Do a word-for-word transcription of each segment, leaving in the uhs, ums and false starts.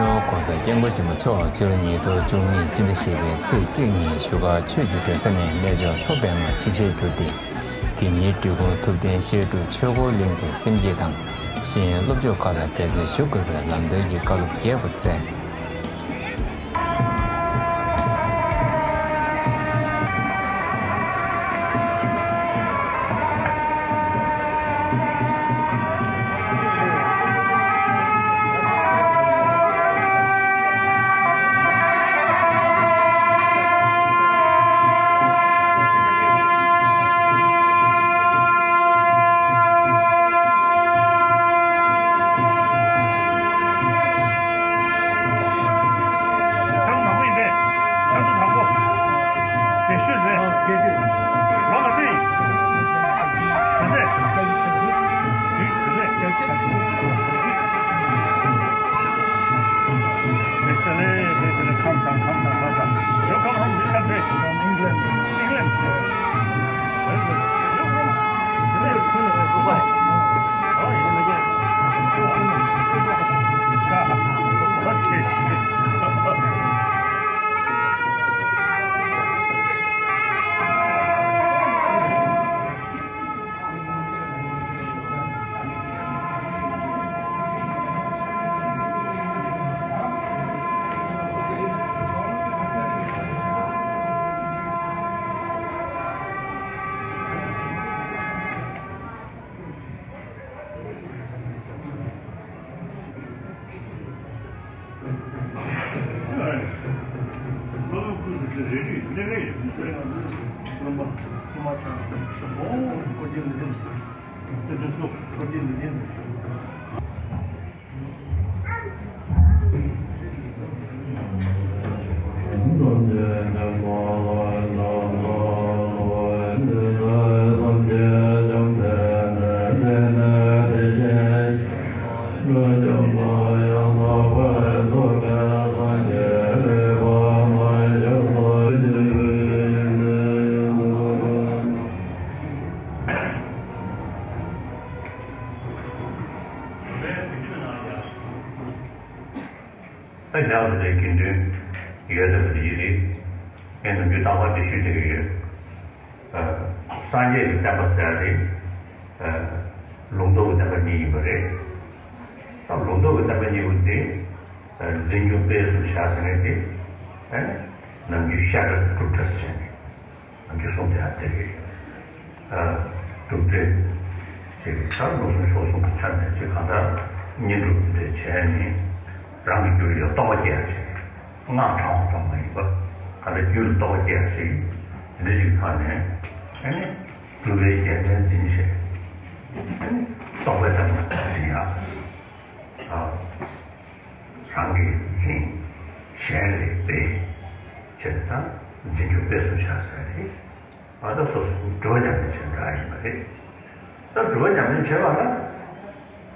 ༸གོང་ས་༸སྐྱབས་མགོན་ཆེན་པོ་མཆོག་སྤྱི་ལོ་ཉིས་སྟོང་བཅུ་གཉིས་སྤྱི་ཟླ་བཞི་པའི་ཚེས་གཅིག་ཉིན་བཞུགས་སྒར་ཆོས་ཀྱི་གྲྭ་ས་ནས་གནས་མཆོག་མཚོ་པདྨ་ཆིབས་ཞལ་བསྒྱུར་ཏེ། དེ་ཉིན་འབྲི་གུང་ཐུབ་བསྟན་བཤད་སྒྲུབ་ཆོས་འཁོར་གླིང་དུ་སེམས་བསྐྱེད་དང་། གཞན་སློབ་ཕྱོགས་ཁག་ལ་འབད་བརྩོན་ཞུ་དགོས་པའི་ལམ་སྟོན་གྱི་བཀའ་སློབ་རྒྱས་པར་སྩལ། ཚང་མ་དང་པོ་ཡིན་པས། ཚང་མ་དང་པོ། དེ་ཤོད་རེད། ལོ་ག་ཚོད་ཡིན། ག་ཚོད། ག་ཚོད། དེ་ཚོད་ལས་དེ་ཚོད་ལས་ཁམས་བཟང་ཁམས་བཟང་ཁམས་བཟང་། You come from which country? From England. England. Very good. You from? Dubai. Oh, yeah. Okay. ད་ལྗགས་འདི་ལས་དགེ་འདུན་ཡོད་དེ་བ་དེ་ཡིན་རེད། ངས་ནམ་རྒྱུན་རྟག་པར་འདི་ཞུས་བསྡད་ཀྱི་ཡོད། ཨ། སངས་རྒྱས་ཀྱི་བསྟན་པ་ཟེར་ཡ་དེ། ཨ། ལུང་རྟོགས་ཀྱི་བསྟན་པ་གཉིས་ཡིན་པ་རེད། ད་ལུང་རྟོགས་ཀྱི་བསྟན་པ་གཉིས་པོ་དེ། ཨ། འཛིན་སྐྱོང་སྤེལ་གསུམ་བྱ་ཟེར་མཁན་དེ། ཨ་ནི། ནམ་རྒྱུན་བཤད་གྲྭ་སྒྲུབ་གྲྭ་ཟེར་ནས། ང་ཚོས་གསུངས་བསྡད་ཡ་དེ་རེད། ཨ། གྲུབ་འབྲས་ཅིག་ད་ལོ་གསུམ་ཕྱོགས་གསུམ་གྱི་ཆ་ནས་ཅིག་གང་ལྟར་བསྙེན་སྒྲུབ་འདི་བྱས་ནས་རང་གི་རྒྱུད་ལ་རྟོགས་པ་སྐྱེ་ཡ་ཅིག་སྔགས་བགྲང་བ་ཙམ་མ་ཡིན་པ་གང་ལྟར་རྒྱུད་ལ་རྟོགས་པ་སྐྱེ་ཡ་ཅིག་འདི་ཅིག་ཕར་ནས་ཨ་ནི་སྒྲུབ་པའི་རྒྱལ་མཚན་འཛིན་བྱས་ཨ་ནི་རྟོགས་པའི་ཐབས་ལ་འཛིན་ཡ། ཨ། རང་གིས་འཛིན། གཞན་ལ་སྤེལ། བྱས་ཙང་འཛིན་སྐྱོང་སྤེལ་གསུམ་བྱ་ཟེར་ཏེ། ཨ། ད་སོ་སོ་སྒྲུབ་པ་ཉམས་ལེན་བྱེད་འདྲ་ཡིན་པ་རེད། ད་སྒྲུབ་པ་ཉམས་ལེན་བྱེད་པ་ལ།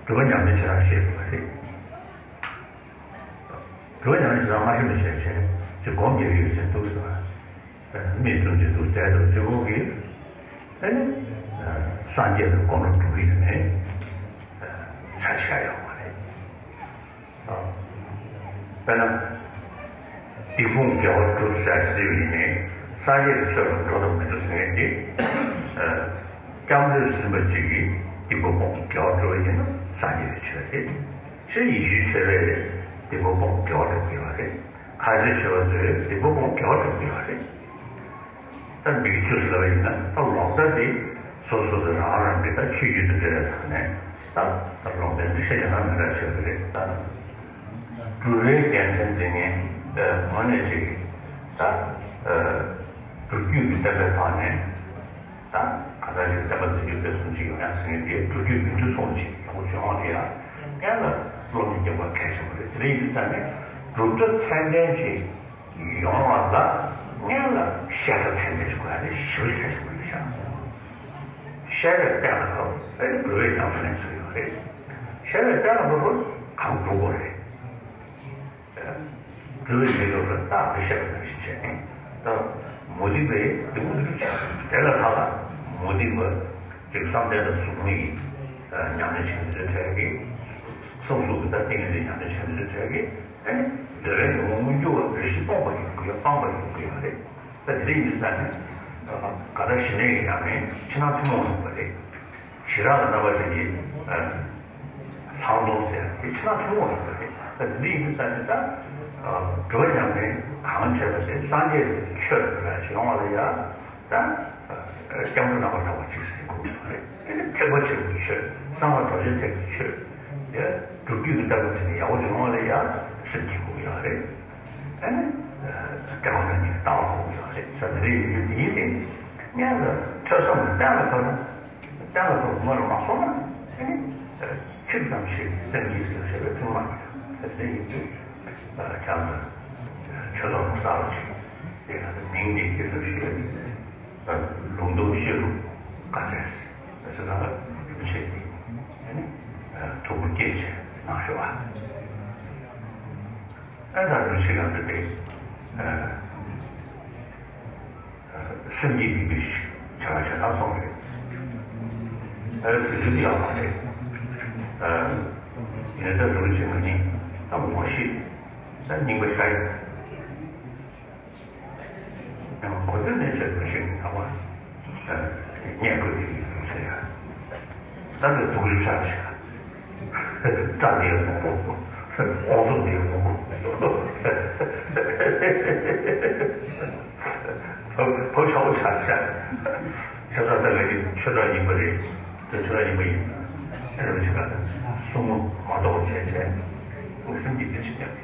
སྒྲུབ་པ་ཉམས་ལེན་བྱེད་སྟངས་ཤེས་དགོས་པ་རེད། སྒྲུབ་པ་ཉམས་ལེན་བྱེད་སྟངས་མ་ཤེས་པ་བྱས་བྱས་ཅིག་སྒོམ་རྒྱག་གི་ཡོད་ཚད་འདུག་ཟེར་བ། མིག་བཙུམ་བྱས་འདུག་བསྡད་འདུག་སྤྱི་བོ་གིས། ཨ་ནི། སངས་རྒྱས་པའི་གོ་འཕང་སྒྲུབ་ཀྱི་ཡོད་མེད། ཆ་ཆེ་ཡོད་མ་རེད། དཔེར་ན། སྡིག་སྤོང་དགེ་བ་སྒྲུབ་ཟེར་ཞིག་ཡིན་ནའི་སངས་རྒྱས་ཀྱི་ཆོས་ལ་འགྲོ་དང་མི་འགྲོ་ཟེར་མཁན་དེ། སྐྱབས་འགྲོས་ཟིན་པ་གཅིག་གིས་སྡིག་པ་སྤོང་དགེ་བ་སྒྲུབ་པ་ཡིན་ན་སངས་རྒྱས་ཀྱི་ཆོས་རེད། སྤྱིར་ཡེ་ཤུའི་ཆོས་ལུགས་ལ་སྡིག་པ་སྤོང་དགེ་བ་སྒྲུབ་དགོས་པ་རེད། ཁ་ཆེ་ཆེ་བ་ཚོས་སྡིག་པ་སྤོང་དགེ་བ་སྒྲུབ་དགོས་པ་རེད། ད་འདི་གི་ཆོས་སུ་ལབ་པ་ཡིན་ན་ད་ལོག་ལྟ་དེ་སོ་སོ་སོ་རང་རང་གི་ད་ཆོས་བརྒྱུད་དང་འབྲེལ་བའི་ཐོག་ནས་ད་ད་ལོག་ལྟའི་འདུ་ཤེས་ཀྱང་ད་མི་འདྲ་ཆགས་ཀྱི་རེད། ད་སྒྲུབ་པའི་རྒྱལ་མཚན་འཛིན་མཁན་དངོས་གནས་ཅིག་ད་སྒྲུབ་བརྒྱུད་ཀྱི་བསྟན་པའི་ཐོག་ནས་ད་ག་འདྲ་ཞིག་བསྟན་པ་འཛིན་སྐྱོང་སྤེལ་གསུམ་ཅིག་ཡོང་ཡ་ཟེར་མཁན་དེ་སྒྲུབ་བརྒྱུད་མི་འདུས་གསུངས་ཅིག་ཡོང་བ་བྱུང་བ་དེ་ཡང་སྔོན་ལ་སློབ་གཉེར་རྒྱག་པ་གལ་ཆེན་པོ་རེད། དེ་རིང་འདི་ཙམ་ནས་སྒྲུབ་གྲྭ་ཚད་ལྡན་ཅིག་ཡོང་བ་ལ་སྔོན་ལ་བཤད་གྲྭ་ཚད་ལྡན་ཞིག་དགོས་ཡ་དེ་ཞེ་པོ་ཞིག་གལ་ཆེན་པོ་ཡིན་ཤག་བཤད་པའི་སྟེང་ལ་ཕབ་པས་སྒྲུབ་པའི་ཉམས་སུ་ལེན་ཚུལ་ཡོད་རེད། བཤད་པའི་སྟེང་ལ་ཕབ་པ་གང་སྒྲུབ་དགོས་རེད། སྒྲུབ་པའི་མི་སྒྲུབ་ལ་རྟག་ཏུ་བཤད་པ་ནང་བཞིན་བྱས་ནས་ད་མུ་སྟེགས་པའི་སྡིག་པ་མི་སྒྲུབ་བྱ། དེ་ལ་ལྷག་ལ་མུ་སྟེགས་པ་ཅིག་བསམ་གཏན་དང་གཟུགས་མེད་ཀྱི་ཉམས་ལེན་བྱེད་མི་ཚོའི་གྲས་ཀྱིས་སེམས་གཟུགས་ཀྱི་ད་ཏིང་ངེ་འཛིན་ཉམས་ལེན་བྱེད་མི་ཚོའི་གྲས་ཀྱིས། ཨ་ནི་འདོད་པའི་ཉོན་མོངས་མངོན་གྱུར་བ་རེ་ཞིག་སྤངས་པ་ཡིན་དགོས་ཡ། སྤངས་པ་ཡིན་དགོས་ཡ་རེད། ད་དེ་འདྲ་ཡིན་དུས་ཙང་ནས་གང་ལྟར་ཞི་གནས་ཀྱི་ཡང་ནས་ཕྱི་ནང་ཐུན་མོང་ཡིན་པ་རེད། ཞི་རགས་ལ་རྣམ་པར་བྱེད་ཀྱི་ལྷག་མཐོང་ཟེར་ཡ་དེ་ཕྱི་ནང་ཐུན་མོང་ཡིན་པ་རེད། ད་དེ་འདྲ་ཡིན་དུས་ཙང་ནས་ད་གྲུབ་པ་ཉམས་ལེན་གང་བྱས་པ་དེ་སངས་རྒྱས་ཀྱི་ཆོས་ལ་ཡོང་བ་ལ་ཡ། ད། སྐྱབས་འགྲོ་རྣམ་པར་དག་པ་གཅིག་ཟེར་དགོས་ཀྱི་རེད། ཨེ་ནི་ཐེག་པ་ཆེན་པོའི་ཆོས། གསང་བ་རྡོ་རྗེ་ཐེག་པའི་ཆོས། ཡ། སྒྲུབ་བརྒྱུད་ཀྱི་ལྟ་བ་བྱས་ནས་ཡག་པོ་བྱུང་བ་ལ་ཡ། སེམས་སྐྱིད་དགོས་ཀྱི་ཡོད་རེད། ཨེ་ནི། སྐྱབས་འགྲོ་ཉིད་ལྟ་བ་དགོས་ཀྱི་ཡོད་རེད། ས་དེ་རེད་ཡོད་དེ་ཡིན་ཏེ། སྔོན་ལ་ཐོས་བསམ་གཏན་ལ་ཕབ་ན། གཏན་ལ་ཕབ་ངོ་ལ་མ་སོང་ན། ཨེ་ནི། ཚིག་ཙམ་ཞིག་སེམས་ཀྱིས་ཟེར་བྱས་པའི་ཐུན་མ་ཡིན། དེ་ཡིན་དུས། ཁྱེད་རང་ཚོ་ཆོས་ཚོགས་གསར་པ་ཅིག་དེ་ལ་མིང་འདི་སྐྱེ་ཐབས་ཤིག་ལུང་རྟོགས་བཤད་སྒྲུབ་བཀའ་སྩལ་ཟེར་ས་ཚང་ལ་རིན་པོ་ཆེ་འདི་ནི་ཐུགས་ཁུར་བསྐྱེད་བྱས་གནང་ཤོག་ཨ། ཨ་ད་རིན་པོ་ཆེ་གང་འདི་དེ། སེམས་ཀྱི་མི་མི་ཞིག་བྱ་བ་བྱེད་སྟངས་སོགས་རེད། ཨ་དུས་ཚོད་ཡག་པ་རེད། ཨ་ཡིན་ད་རུ་ཅིག་མ་ཉིད་ད་ངོ་ཤེས་ད་རྙིང་པ་ཤ་ཡིན། ཡང་གོ་དོན་ནས་བྱེད་དུ་ཞིག་ད་བ་ཉན་དགོས་དེ་ཡིན་ཟེར་ཡ། ད་ནི་རྫུན་ཞིག་ཤར་ཞིག་སྐྲ་དེ་མང་པོ། དབང་ཚོགས་དེ་མང་པོ། བབ་བབ་ཆགས་པོ་ཆགས་ཤག་ཆེ་ས་ད་ལས་ཀྱི་ཆོས་གྲྭ་ཡིན་པ་རེད། དེ་ཆོས་གྲྭ་ཡིན་པ་ཡིན་ཙང་། ཨེ་རེ་བ་ཆེ་ག་སྲུང་མ་མ་གཏོགས་བྱས་བྱས། སེམས་ཀྱི་མི་ཞིག་ཉམས།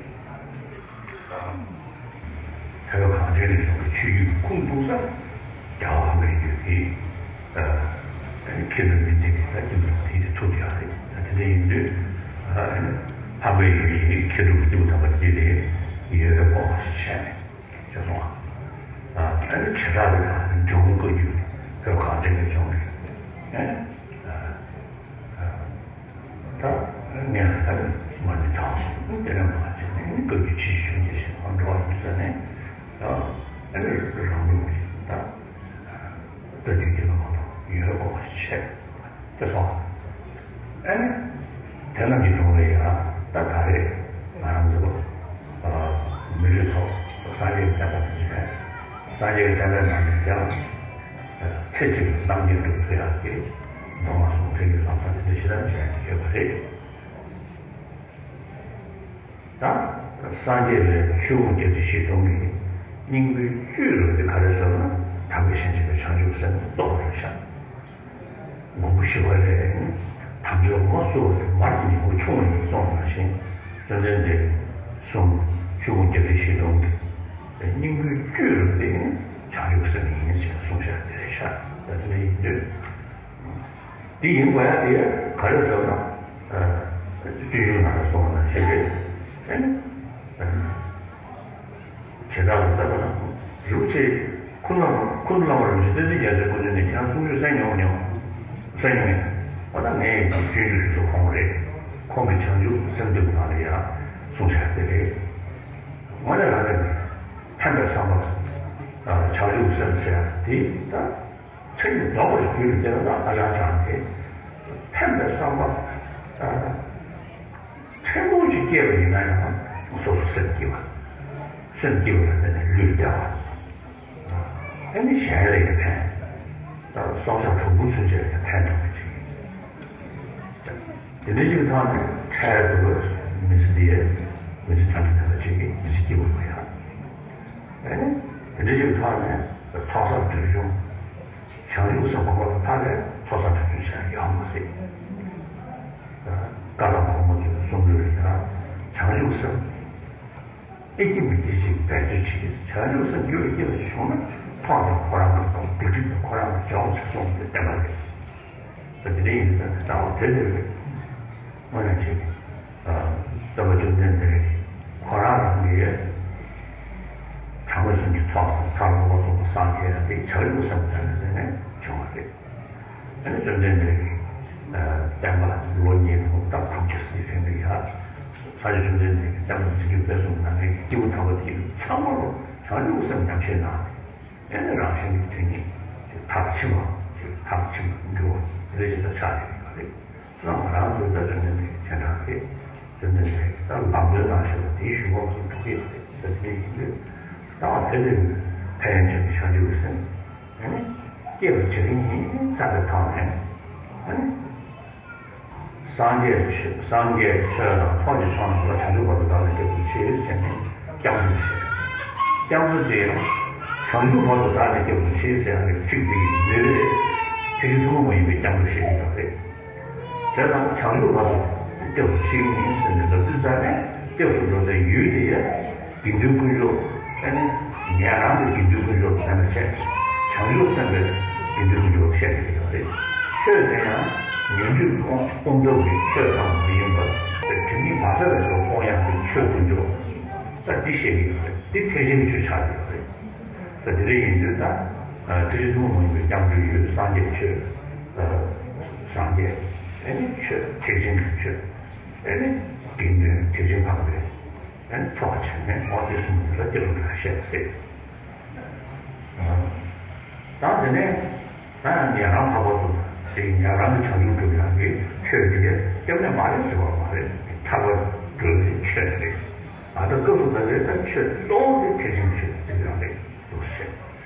བོད་གངས་ཅན་ལས་བྱུང་བའི་ཆོས་བརྒྱུད་ཀྱི་ཁུངས་གཏུགས་ས་རྒྱལ་བ་འཕགས་པའི་ཡུལ་གྱི་མཁས་གྲུབ་མི་འདི་གི་ད་སྐྱིད་པོ་དང་དེའི་ཐུགས་དེ་ཡང་རེད། ད་དེ་འདྲ་ཡིན་དུས་འཕགས་པའི་ཡུལ་གྱི་མཁས་གྲུབ་སྐྱེས་བུ་དམ་པ་དེ་ལས་ཡོལ་བའི་དབང་ཞིག་བྱས་ནས་ཅེས་གསུངས་པ། ཨ་ནི་བྱེ་བྲག་པའི་ནང་ནས་འབྲི་གུང་བཀའ་བརྒྱུད་བོད་གངས་ཅན་ལས་བྱུང་བའི། ད་ངས་ད་མ་ཎི་བགྲངས་སོང་། དེ་ནས་མ་བྱས་ནས་བཀའ་བརྒྱུད་ཆོས་ཀྱི་འབྱུང་གནས་ཞེས་པ་འགྲོ་བ་ཡིན་ས་ནས་ད་ཨ་ནི་རང་ལུགས་ཀྱི་ད་བཀའ་བརྒྱུད་ཀྱི་ལམ་ལ་ཡོལ་དགོས་པ་ཞིག་བྱས་ཏེ་སོང་། ཨ་ནི་དེ་རྣམས་ཀྱི་དྲུང་ལ་ཡང་ད་ད་རེས་ང་རང་ཚོ་མི་ལུས་ཐོག་སངས་རྒྱས་ཀྱི་བསྟན་པ་དང་འབྲེལ། སངས་རྒྱས་ཀྱི་བསྟན་པའི་ནང་ནས་ཀྱང་། ཚེ་གཅིག་ལ་རྣམ་མཁྱེན་སྒྲུབ་ཐུབ་ཡག་གི་མདོ་སྔགས་ཟུང་འབྲེལ་གྱི་ལམ་སང་དེ་འདྲ་ཞིག་ལ་མཇལ་ཡོད་པ་རེད། ད་སངས་རྒྱས་པའི་ཆོས་ཕུང་བརྒྱད་ཁྲི་བཞི་སྟོང་གི་སྙིང་པོའི་བཅུད་རུ་དེ་ག་རེ་ཟེར་ན་དམ་པའི་ཞིང་གཅིག་པའི་བྱང་ཆུབ་སེམས་ལ་གཏོགས་པ་རེད་ཤག་མགོན་པོ་ཞི་བ་ལྷས་དམ་ཆོས་ངོ་སོ་བའི་མར་གྱི་ཉིང་ཁུ་ཕྱུང་བ་ཡིན་གསུངས་པ་ནང་བཞིན་བཅོམ་ལྡན་འདས་གསུང་ཆོས་ཕུང་བརྒྱད་ཁྲི་བཞི་སྟོང་གི་སྙིང་པོའི་བཅུད་རུ་དེ་ནི་བྱང་ཆུབ་སེམས་ཡིན་ཞེས་གསུངས་བཞག་དེ་རེད་ཤག་ད་དེ་འདྲ་ཡིན་དུས། དེ་ཡིན་དགོས་ཡ་དེ་ག་རེ་ཟེར་ན། སྤྱོད་འཇུག་ནང་ལ་གསུངས་པ་ནང་བཞིན་རེད། ཨེ་ནི། བྱེ་བྲག་ཏུ་བལྟས་པ་ན་རིན་པོ་ཆེ་ཀུན་ལ་ཀུན་ལ་བླ་མ་རིན་པོ་ཆེ་བསྟན་འཛིན་རྒྱ་མཚོའི་སྐུ་མདུན་ནས་ཁྱེད་རང་གསུང་ཆོས་གསན་མྱོང་མ་མྱོང་། གསན་མྱོང་ཡ། འོ་ན་ངས་སྤྱོད་འཇུག་ཞུ་ས་ཁོང་རེད། ཁོང་གིས་བྱང་ཆུབ་སེམས་འདུན་པ་ནང་ལ་ཡ་གསུངས་བཞག་དེ་རེད། དངོས་གནས་རང་རེད། ཕན་པའི་བསམ་པ། བྱང་ཆུབ་སེམས་ཟེར་ཡ་དེ་ད། ཚིག་ནི་རྫོགས་པ་ཞིག་རྒྱུད་ལ་སྐྱེས་ན་ད་ཨ་ཅག་ཅག་དེ། ཕན་པའི་བསམ་པ། ཕྲན་བུ་ཅིག་སྐྱེས་པ་ཡིན་ན་ཡང་སོ་སོ་སེམས་སྐྱིད་པ། སེམས་སྐྱིད་པ་ལ་བརྟེན་ནས་ལུས་བདེ་བ། ཨ་ནི་གཞན་ལ་ཡང་ཕན། སྲོག་ཆགས་གྲོག་སྦུར་ཚུན་ཆད་ལ་ཡང་ཕན་ཐོགས་པ་ཅིག་དེ་འདྲ་ཅིག་ཐོག་ནས་འཕྲལ་དུ་མི་ཚེ་འདིའི་མི་ཚེ་ཐམས་ཅད་མེད་པ་ཅིག་གི་མི་ཚེ་སྐྱིད་པོ་ཡོང་ཡ། ཨ་ནི་དེ་འདྲ་ཅིག་ཐོག་ནས་ཚོགས་བསགས་འབྲས་བུ་བྱུང་། བྱང་ཆུབ་སེམས་གོམས་པ་ལ་ཕར་ལས་ཚོགས་བསགས་འབྲས་བུ་བྱ་ཡོང་མ་རེད། བཀའ་དང་གོང་མ་ཚོའི་གསུང་སྒྲོས་ལ་ཡང་བྱང་ཆུབ་སེམས་ཨེ་སྐྱེ་མི་སྐྱེ་ཅིག་འབད་རྩོལ་བྱེད་ཀྱི། བྱང་ཆུབ་སེམས་རྒྱུད་ལ་སྐྱེས་པ་ཞིག་བྱུང་ན་ཐོག་མར་ཁོ་རང་གི་སྡིག་སྒྲིབ་དང་ཁོ་རང་གི་སྦྱོང་ཞིག་གསུངས་ཏེ་བསྟན་པ་རེད། ད་དེ་འདྲ་ཡིན་ཙང་ནས་ལྟ་བ་དེ་འདྲ་རེད། དངོས་གནས་ཅིག་སྟོན་པ་བཅོམ་ལྡན་འདས་ཁོ་རང་རང་གི་དྲང་སྲོང་གི་ཚོགས་སུ་ཐར་པ་དབུ་མ་ཚོགས་པ་སངས་རྒྱས་ཡ་དེ་བྱང་ཆུབ་སེམས་དང་ལྡན་ནས་བྱུང་བ་རེད། ཨ་ནི་བཅོམ་ལྡན་འདས་ཀྱིས་བསྟན་པ་ལོ་ཉིས་སྟོང་ལྟ་བུ་དྲུག་བརྒྱ་ཙམ་གྱི་རིང་ལ་ཡ། སངས་རྒྱས་བཅོམ་ལྡན་འདས་ཀྱིས་བསྟན་པ་འཛིན་སྐྱོང་སྤེལ་གསུམ་གནང་མཁན་གྱི་སྐྱེས་བུ་དམ་པ་དེ་ཚང་མ་ལོ་བྱང་ཆུབ་སེམས་ཉམས་བཞེས་གནང་། ཨེ་ནི་རང་གཞན་གྱི་དོན་གཉིས་ཀྱི་མཐར་ཕྱིན་པ་ཞིག་མཐར་ཕྱིན་པར་འགྱུར་བ་དེ་འདྲ་ཞིག་ལ་ཆགས་བསྡད་ཡོད་པ་རེད། བསོད་ནམས་ང་རང་ཚོའི་ད་བཅོམ་ལྡན་འདས་ཀྱི་རྗེས་འབྲང་རེད། བཅོམ་ལྡན་འདས་ ད་ལམ་སྟོན་གནང་བཞིན་པ་དེའི་གཞུང་ལུགས་ཀྱི་འགྲོ་གི་ཡོད་རེད། ད་དེ་འདྲ་ཡིན་དུས་ད་བོད་དུ་ཕན་ཡོན་ཆེ་བའི་བྱང་ཆུབ་ཀྱི་སེམས་ཨ་ནི་སྐྱེས་པར་བྱེད་ཀྱི་ཡིན་བསམ་པའི་ཐོག་ནས་ཨ་ནི། སངས་རྒྱས་ཆོས་སངས་རྒྱས་ཆོས་དང་ཚོགས་ཀྱི་མཆོག་རྣམས་ལ། བྱང་ཆུབ་བར་དུ་བདག་ནི་སྐྱབས་སུ་མཆི་ཟེར་ནས་སྐྱབས་འགྲོ་བྱེད། སྐྱབས་འགྲོ་དེ་ཡང་བྱང་ཆུབ་བར་དུ་བདག་ནི་སྐྱབས་སུ་མཆི་ཟེར་ཡག་གི་ཚིག་འདི་ཡི་ནུས་པས་ཐེག་ཆེན་ཐུན་མོང་མ་ཡིན་པའི་སྐྱབས་འགྲོ་བྱེད་ཀྱི་ཡོད་རེད། བྱས་ཙང་བྱང་ཆུབ་བར་དུ་སྐྱབས་སུ་མཆི་གི་ཡིན་ཟེར་ནས་ལབ་དུས་ཙ་ནས་སྐྱབས་སུ་འགྲོ་སའི་ཡུལ་དེ་ཡང་དགེ་འདུན་དཀོན་མཆོག་ཨ་ནི་ཉན་རང་གི་དགེ་འདུན་དཀོན་མཆོག་མེད་པ་བྱས། བྱང་ཆུབ་སེམས་དཔའི་དགེ་འདུན་དཀོན་མཆོག་བཤད་ཀྱི་ཡོད་རེད། ཆོས་དེ་ཡང་ཉོན་སྒྲིབ་སྤོང་སྤོང་ཐབས་ཀྱི་ཆོས་ཙམ་མ་ཡིན་པར་སྒྲིབ་གཉིས་བག་ཆགས་ལས་བྱུང་བ་སྤོང་ཡག་གི་ཆོས་དཀོན་མཆོག་ད་འདི་བཤད་ཀྱི་ཡོད་རེད། འདི་ཐེག་ཆེན་གྱི་ཆོས་ཆགས་ཀྱི་ཡོད་རེད། ད་དེ་འདྲ་ཡིན་དུས་ད་ཐེག་ཆེན་ཐུན་མོང་མ་ཡིན་པའི་སྐྱབས་འགྲོའི་ཡུལ་སངས་རྒྱས་ཆོས། སངས་རྒྱས་ཨ་ནི་ཆོས་ཐེག་ཆེན་གྱི་ཆོས་ཨ་ནི་དགེ་འདུན་ཐེག་ཆེན་འཕགས་པའི་ཚོགས་ཆེན་མོ་འོ་དེ་གསུམ་ལ་སྐྱབས་སུ་འགྲོ་བཤད་པ་རེད། ད་དེ་ནས་ད་ཡང་ཉན་རང་འཕགས་པ་ཚོ་ཞིག་ཉན་རང་གི་བྱང་ཆུབ་སྒྲུབ་ཡག་གི་ཆོས་དེ་སྐྱབས་གནས་མ་རེད་ཟེར་བ་མ་རེད། ཐར་པ་སྒྲུབ་པའི་ཆོས་རེད། ད་ལྟ་སྐབས་སུ་བབས་པའི་ད་ཆོས་གཙོ་བོ་དེ་ཐེག་ཆེན་གྱི་ཆོས་བརྩི་ཡག་རེད་འདུག་ཟེར།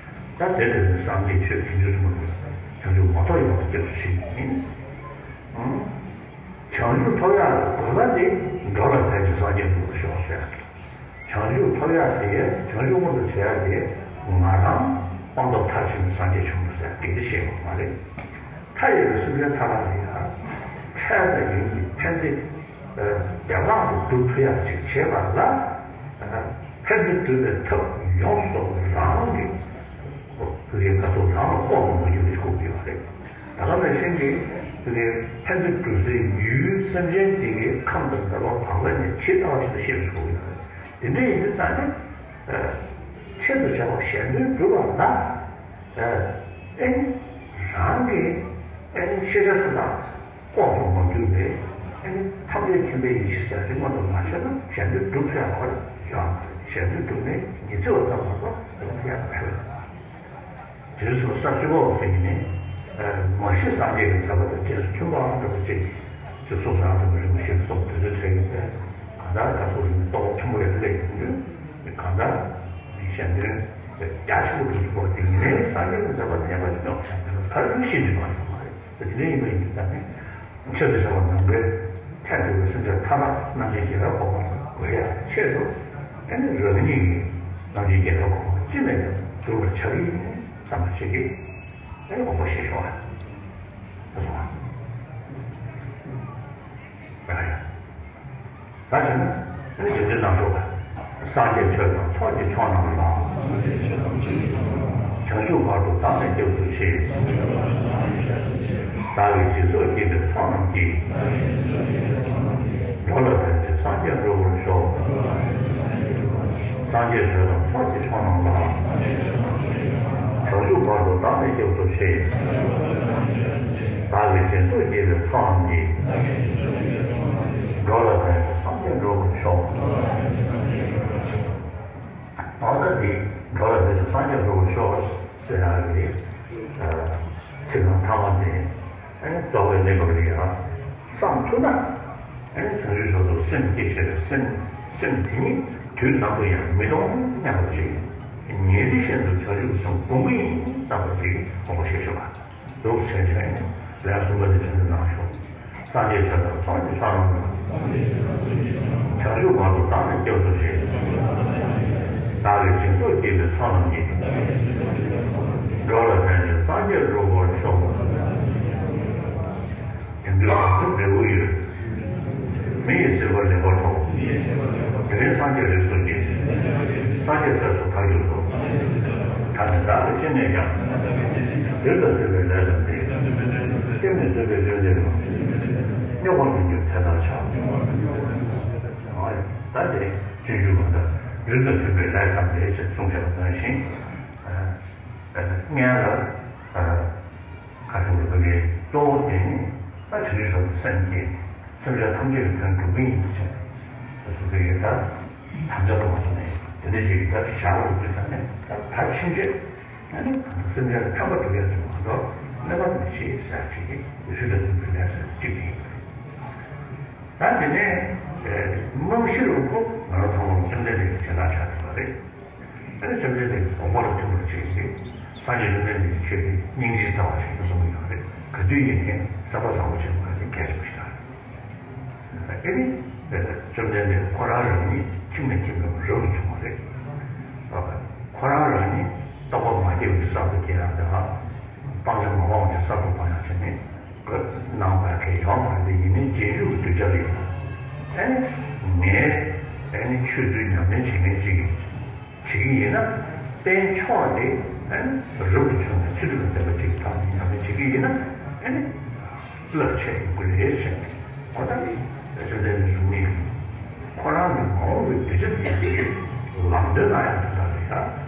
ད་དེ་ལས་ནི་སངས་རྒྱས་ཆོས་དགེ་འདུན་གསུམ་པོ་ལ་བྱང་ཆུབ་མ་ཐོབ་ཡོང་བར་སྐྱབས་སུ་མཆི་ཡིན། བྱང་ཆུབ་ཐོབ་ཡག་དགོས་པ་དེ་འགྲོ་ལ་ཕན་ཕྱིར་སངས་རྒྱས་འགྲུབ་པར་ཤོག་ཟེར་ཡག་གི། བྱང་ཆུབ་ཐོབ་ཡག་དེ་བྱང་ཆུབ་མངོན་དུ་བྱེད་ཡག་དེ་ང་རང་སྤངས་རྟོགས་མཐར་ཕྱིན་ནས་སངས་རྒྱས་བྱུང་བ་ཟེར་ཡག་གི་དེ་བཤད་པ་མ་རེད། མཐའ་ཡས་པའི་སེམས་ཅན་མཐའ་དག་ལ་ཡང་འཕྲལ་དང་ཡུན་གྱི་ཕན་བདེ་བདེ་བླག་ཏུ་སྒྲུབ་ཐུབ་ཡག་ཅིག་བྱེད་པ་ལ་ཕན་བདེ་སྒྲུབ་པའི་ཐབས་ཡོངས་སུ་རྫོགས་པ་རང་གི་བུ་གའི་དགའ་ཚོར་རང་ལ་ལྐོག་ཏུ་མ་གྱུར་པ་ཞིག་དགོས་ཀྱི་ཡོད་རེད། ད་ག་ནང་བཞིན་གྱི་བུ་གའི་ཕན་བདེ་སྒྲུབ་སའི་ཡུལ་སེམས་ཅན་དེ་གའི་ཁམས་དང་བདེ་བ་བག་ལེབ་ནས་ཇི་ལྟ་བ་བཞིན་དུ་ཤེས་པ་ཞིག་དགོས་ཀྱི་ཡོད་རེད། དེ་འདྲ་ཡིན་དུས་ཙང་ནས་ཆེད་དུ་བྱ་བ་གཞན་དོན་སྒྲུབ་པ་ལ། ཨ་ནི་རང་གི་ཨ་ནི་ཤེས་བྱ་ཚོ་དང་ལྐོག་ཏུ་མ་གྱུར་པའི་ཨ་ནི་ཐམས་ཅད་མཁྱེན་པའི་ཡེ་ཤེས་ཟེར་དེ་མངོན་དུ་མ་བྱས་ན་གཞན་དོན་སྒྲུབ་ཐུབ་ཡག་ག་ཡོད་མ་རེད། གཞན་དོན་སྒྲུབ་ནས་ཉི་ཚེ་བ་ཙམ་མ་གཏོགས་སྒྲུབ་ཐུབ་ཡག་མེད་པ་རེད། རྗེ་བཙུན་ས་བཅུ་པ་ཟེར་གྱི་ནི་མ་གཞི་སངས་རྒྱས་ཀྱི་མཛད་པ་དང་རྗེས་སུ་མཐུན་པའམ་འདྲ་པོ་ཅིག་ཅིག་གསུངས་སོང་། ཨ་ནི་རིན་པོ་ཆེ་གི་སོགས་དེ་ཚོའི་གྲས་ཡིན་པས་གང་ལྟར་ད་གཟོད་རིན་པོ་རྟོགས་པ་མཐོན་པོ་ཡར་སླེབས་ཡོང་དུས། གང་ལྟར་གཞན་དོན་རྒྱ་ཆེན་པོ་སྒྲུབ་ཐུབ་པ་དེ་ཡིན་ནའི་སངས་རྒྱས་ཀྱི་མཛད་པ་དེ་ཉམས་པ་ཞིག་སྙོག་བྱས་ནས་ཕར་ཚུར་ཤེས་འདྲི་མ་ཡོང་བ་རེད། དེ་དེ་འདྲ་ཡིན་པ་ཡིན་དུས་ཙང་ནས་ཆེད་དུ་བྱ་བ་ནམ་མཁའི་མཐས་གཏུགས་པའི་སེམས་ཅན་མཐའ་དག་རྣམ་མཁྱེན་རྒྱལ་བའི་གོ་འཕང་དགོས་ཡག་ཆེད་དུ་ཨ་ནི་རང་ཉིད་ཀྱིས་རྣམ་མཁྱེན་རྒྱལ་བའི་གོ་འཕང་ཅི་ནས་ཀྱང་སྒྲུབ་པར་བྱ་གི་ཡིན་བསམ་པ་ཞིག་གིས་ཨ་ནི་དགོངས་པ་བཞེས་ཤོག་ཨ། ད་སོང་ཨ། ད་ཡ། ད་བྱས་ན་ཨ་ནི་རྗེས་ཟློས་གནང་ཤོག་པ། སངས་རྒྱས་ཆོས་དང་ཚོགས་ཀྱི་མཆོག་རྣམས་ལ། བྱང་ཆུབ་བར་དུ་བདག་ནི་སྐྱབས་སུ་མཆི། བདག་གིས་སྦྱིན་སོགས་བགྱིས་པའི་ཚོགས་རྣམས་ཀྱིས། འགྲོ་ལ་ཕན་ཕྱིར་སངས་རྒྱས་འགྲུབ་པར་ཤོག། སངས་རྒྱས་ཆོས་དང་ཚོགས་ཀྱི་མཆོག་རྣམས་ལ། བྱང་ཆུབ་བར་དུ་བདག་ནི་སྐྱབས་སུ་མཆི། བདག་གིས་སྦྱིན་སོགས་བགྱིས་པའི་ཚོགས་རྣམས་ཀྱིས། འགྲོ་ལ་ཕན་ཕྱིར་སངས་རྒྱས་འགྲུབ་པར་ཤོག། འོ་ད་འདི་འགྲོ་ལ་ཕན་ཕྱིར་སངས་རྒྱས་འགྲུབ་པར་ཤོག་ཟེར་ཡག་གི་ཚིག་རྐང་ཐ་མ་དེ་རྫོགས་པའི་གནས་སྐབས་ལ་ཡང་བསམ་ཐུབ་ན། བྱང་ཆུབ་མཆོག་ཏུ་སེམས་བསྐྱེད་བྱས་པའི་སེམས་སེམས་དེ་ཉིད་དུས་ནམ་དུ་ཡང་མི་གཏོང་སྙམ་པ་ཅིག་ཉིན་རེ་བཞིན་དུ་བྱང་ཆུབ་སེམས་སྒོམ་གྱི་ཡིན་བསམ་པ་ཅིག་དགོངས་པ་བཞེས་ཤོག་ཨ། འདུག་སེ་བྱས་ནས་ལན་གསུམ་པ་དེ་བྱོན་དུ་གནང་ཤོག། སངས་རྒྱས་ཆོས་དང་ཚོགས་ཀྱི་མཆོག་རྣམས་ལ། བྱང་ཆུབ་བར་དུ་བདག་ནི་སྐྱབས་སུ་མཆི། བདག་གིས་སྦྱིན་སོགས་བགྱིས་པའི་ཚོགས་རྣམས་ཀྱིས། འགྲོ་ལ་ཕན་ཕྱིར་སངས་རྒྱས་འགྲུབ་པར་ཤོག། དེང་དུས་བྱང་སེམས་འབྲས་བུ་ཡོད། མི་ཡི་སྲིད་པ་ལེགས་པར་ཐོབ། དེ་རིང་སངས་རྒྱས་རིགས་སུ་སྐྱེས། སངས་རྒྱས་སྲས་སུ་མཐར་གྱུར་ཏོ། ད་ནི་བདག་གིས་ཅི་ནས་ཀྱང་། དུས་དང་མཐུན་པའི་ལས་བརྩམས་ཏེ། སྐྱབས་གནས་བརྩོན་པའི་བློས་འདེབས་ལ། སྙོགས་པར་མི་འགྱུར་དེ་ལྟར་བྱ། ད་དེ་སྤྱོད་འཇུག་གང་ལྟར་རིགས་དང་མཐུན་པའི་ལས་བརྩམས་ཏེ་ཞེས་གསུངས་བཞག་པ་ནང་བཞིན། སྔོན་ལ། ཁ་སང་གི་བོད་ཀྱི་གཙོ་བོ་དེ་ནི་ད་བྱང་ཆུབ་མཆོག་ཏུ་སེམས་བསྐྱེད། སེམས་ཅན་ཐམས་ཅད་ཀྱི་དོན་སྒྲུབ་ཀྱི་ཡིན་ཟེར། སོ་སོ་གི་ད་དམ་བཅའ་དུ་མ་སོང་ནས་དེ་འདྲ་ཅིག་ད་བྱ་བ་སྒྲུབ་པའི་ཐབས་ནས་ད་ད་ཕྱིན་ཆད་ཨ་ནི་སེམས་ཅན་ལ་ཕན་པ་སྒྲུབ་ཡ་ཟེར་མ་གཏོགས་གནོད་པ་མི་བྱེད་ཟེར་ཅིག་གི་རིགས་དང་མཐུན་པའི་ལས་ཟེར་གཅིག་དེ་ཡིན་པ་རེད། ད་དེ་ནས་ རྨང་གཞི་ལ་ཁོ་ང་རང་ཚང་མ་བཅོམ་ལྡན་འདས་ཀྱི་མཛད་པ་ཆགས་ཡོད་པ་རེད། ཨ་ནི་བཅོམ་ལྡན་འདས་ཀྱི་དགོངས་པ་ལ་མཐུན་པར་བྱེད་ཀྱི་རེད། སངས་རྒྱས་བཅོམ་ལྡན་འདས་ཀྱི་ཆོས་དེ་སྙིང་རྗེའི་རྩ་བ་ཆགས་ཀྱི་གསུང་གི་ཡོད་རེད། ག་དུས་ཡིན་ནའི་བསམ་པ་བཟང་པོ་བྱེད་དགོས་པ་དེ་གལ་ཆེན་པོ་ཞིག་རེད། ཨ་ནི་བཅོམ་ལྡན་འདས་ཁོ་རང་རང་ཉིད་ཁྱིམ་ནས་ཁྱིམ་ལ་རབ་ཏུ་བྱུང་བ་རེད། ཁོ་རང་རང་ཉིད་རྟོགས་པ་མ་སྐྱེས་པ་ཅིག་གསར་དུ་སྐྱེ་ཡག་དང་། སྤང་བྱ་མ་སྤངས་པ་ཅིག་གསར་དུ་སྤང་ཡག་བྱས་ནས། གནང་བ་གལ་ཡོད་མ་རེད། དེ་ཡིན་ནའི་རྗེས་འཇུག་གི་གདུལ་བྱ་ལ་ཡིན་ན། ཨ་ནི་ངས་ཨ་ནི་ཆོས་ཚུལ་ཉམས་ལེན་བྱེད་མཁན་ཅིག་བྱེད་ཀྱི་ཡིན་ན། དཔལ་མཆོག་དེ་ཨ་ནི་རབ་ཏུ་བྱུང་ནས་ཚུལ་ཁྲིམས་ལ་བསྟེན་པ་ཅིག་དང་ཉམས་ལེན་བྱེད་ཀྱི་ཡིན་ན། ཨ་ནི་རླབས་ཆེ་ཡོང་གི་རེད་ཟེར་ནས། ཁོ་ད་ནི་བཅོམ་ལྡན་འདས་གཟུགས་བརྙན་ཁོ་རང་གི་མ་འོངས་པའི་གདུལ་བྱ་དེ་གའི་ལམ་སྟོན་གནང་ཡག་དེ་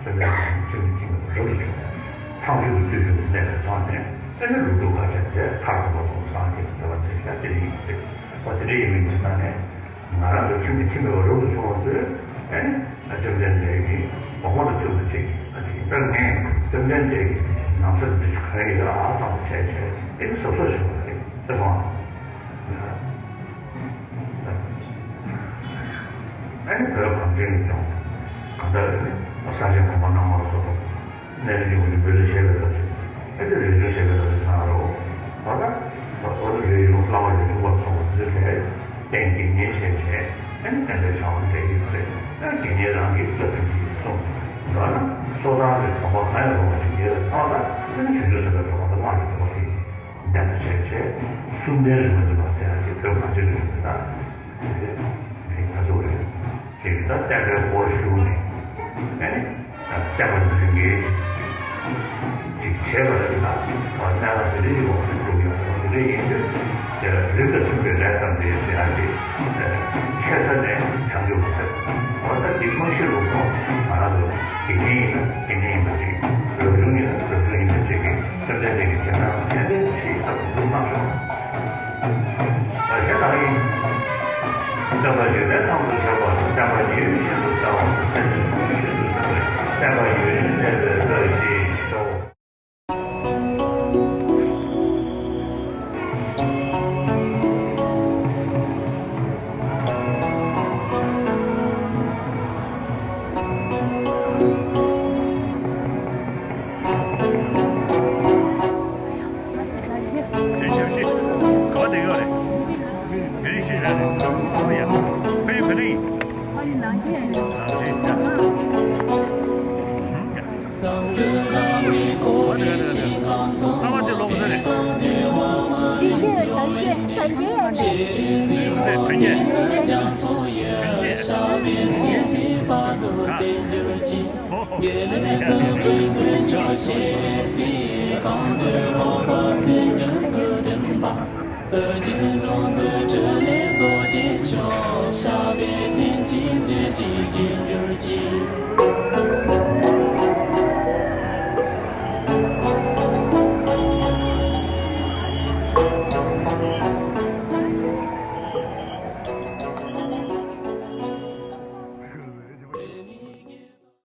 དག་ལ་ཡང་བཅོམ་ལྡན་འདས་ཁྱོད་ཀྱི་ཁྱིམ་པ་རབ་ཏུ་བྱུང་བས། ཚངས་སྤྱོད་ཀྱི་བརྟུལ་ཞུགས་ལ་གནས་པའི་ཐོག་ནས་ཨ་ནི་ལུས་སྒྲུབ་དཀའ་སྤྱད་མཛད། མཐར་ཐུག་པ་ཚོགས་སངས་རྒྱས་པའི་མཛད་པ་མཛད་བཞག་དེ་ཡིན་པ་རེད། འོ་དེ་འདྲ་ཡིན་པའི་དུས་ད་ནས་ང་རང་ཚོ་ཁྱིམ་གྱི་ཁྱིམ་པའི་རབ་ཏུ་བྱུང་བ་ཚོས་ཨ་ནི་བཅོམ་ལྡན་འདས་ཀྱི་དགོངས་པ་ལ་མཐུན་པ་ཅིག་ཨ་ཅིག་ད་ངས་བཅོམ་ལྡན་འདས་ཀྱི་ནང་གསེས་འདི་ཅིག་གང་ཡིན་ལ་ཨ་བསམ་པ་བྱས་བྱས་ཨ་ནི་གཟབ་གཟབ་བྱེད་དགོས་པ་རེད་ཅེས་གསུངས། ཨ་ནི་བོད་གངས་ཅན་གྱི་ལྗོངས་གང་ལྟར་ཨ་ནི་ས་ཆེན་གོང་མ་རྣམ་ལྔ་སོགས་གནས་ཆུང་ཆུང་གི་བོད་ལ་བྱས་པའི་ཐབས་ཤེས་ཨ་ནི་རས་ཆུང་བྱས་པའི་ཐབས་ཤེས་ཚང་རོ། ད་ལྟ་བོད་ལ་རས་ཆུང་བླ་མ་རས་ཆུང་པ་སོགས་པ་ཚོས་གྲས་རྟེན་དགེ་བསྙེན་བྱས་བྱས་ཨ་ནི་བསྟན་པའི་བྱ་བ་མཛད་ཀྱི་ཡོད་རེད། ཨ་ནི་དགེ་བསྙེན་རང་གིས་བཀའ་ཐུབ་ཀྱིས་གསུངས། མདོར་ན་སོ་ཐར་གྱི་དོགས་པ་གང་ཡང་རུང་བ་ཞིག་ཡོད་པའི་ཐོག་ལ་ཨ་ནི་བྱང་ཆུབ་སེམས་དཔའི་དོགས་པ་དང་སྔགས་ཀྱི་དོགས་པ་དེ་འདས་པ་བྱས་བྱས་གསུམ་ལྡན་རིག་པ་འཛིན་པ་ཟེར་ཡག་དེ་བོད་གངས་ཅན་དུ་བྱུང་བ་དང་། དེ་ནི་ང་ཚོ་རེད། ཅེས་ད་བསྟན་པའི་སྒོར་ཞུགས་ནས་ཨ་ནི་བསྟན་པ་འཛིན་མཁན་ཅིག་བྱས་པ་རེད་ན། གནད་འགག་དེ་འདྲ་ཞིག་འོག་ཏུ་འགྲོ་གི་ཡོད་རེད། དེ་འདྲ་ཡིན་དུས་དེ་ལ་རིགས་དང་མཐུན་པའི་ལས་བརྩམས་ཏེ་ཟེར་ཡག་དེ་ཆེ་ས་ནས་བྱང་ཆུབ་ཟེར། འོ་ད་དེ་རྨང་གཞི་ལུགས་ཐོག་ང་རང་ཚོ་དགེ་བསྙེན་ཡིན་ན་དགེ་བསྙེན་ཡིན་པ་ཅིག་རབ་བྱུང་ཡིན་ན་རབ་བྱུང་ཡིན་པ་ཅིག་གིས་བཅོམ་ལྡན་འདས་ཀྱི་རྗེས་འབྲང་ཚད་ལྡན་ཞིག་བསམ་བློ་གཏོང་ཤོག་ད་གཞན་དག་ཡིན། བསྟན་པ་འཇིག་རྟེན་ཐམས་ཅད་ཁྱབ་པ་དང་། བསྟན་པ་ཉིད་ཤིན་ཏུ་གསལ་བ་དང་། བསྟན་པ་ཉིད་ཤིན་ཏུ་གསལ་བས་བསྟན་པ་ཡུན་རིང་གནས་པའི་བཀྲ་ཤིས་ཤོག་དེ་ཞབས་ཕྱི་ག་བ་དེ་ཡོད་རེད། བོད་རིགས་ཤིག་རེད། ཨོ་ཡ། ཕ་ཡུལ་བོད་རིགས་ཡིན། ཕ་ཡུལ་ནང་ཆེན་རེད། ནང་ཆེན་ཡ། ཧུམ་ཡ། ཨ་དེ་ལོག་ས་རེད། ཡིན་གཅིག་རེད། ཐང་རྒྱལ་ཡ་རེད། ཐང་རྒྱལ་ཡ་རེད། ཐང་རྒྱལ་ཡ་རེད། ཨ། དགེ་ལེགས་སྟོན་པའི་མགོན་མཆོག་ཆེ་སྲིད་གང་འདུལ་རོལ་པ་ཚིག་དོན་ཀུན་ལྡན་པ། ཨོ་རྒྱན་འགྲོ་འདུལ་ཕྲིན་ལས་རྡོ་རྗེ་མཆོག་ཞབས་པད་བརྟན་ཅིང་མཛད་ཅིང་རྒྱས་གྱུར་ཅིག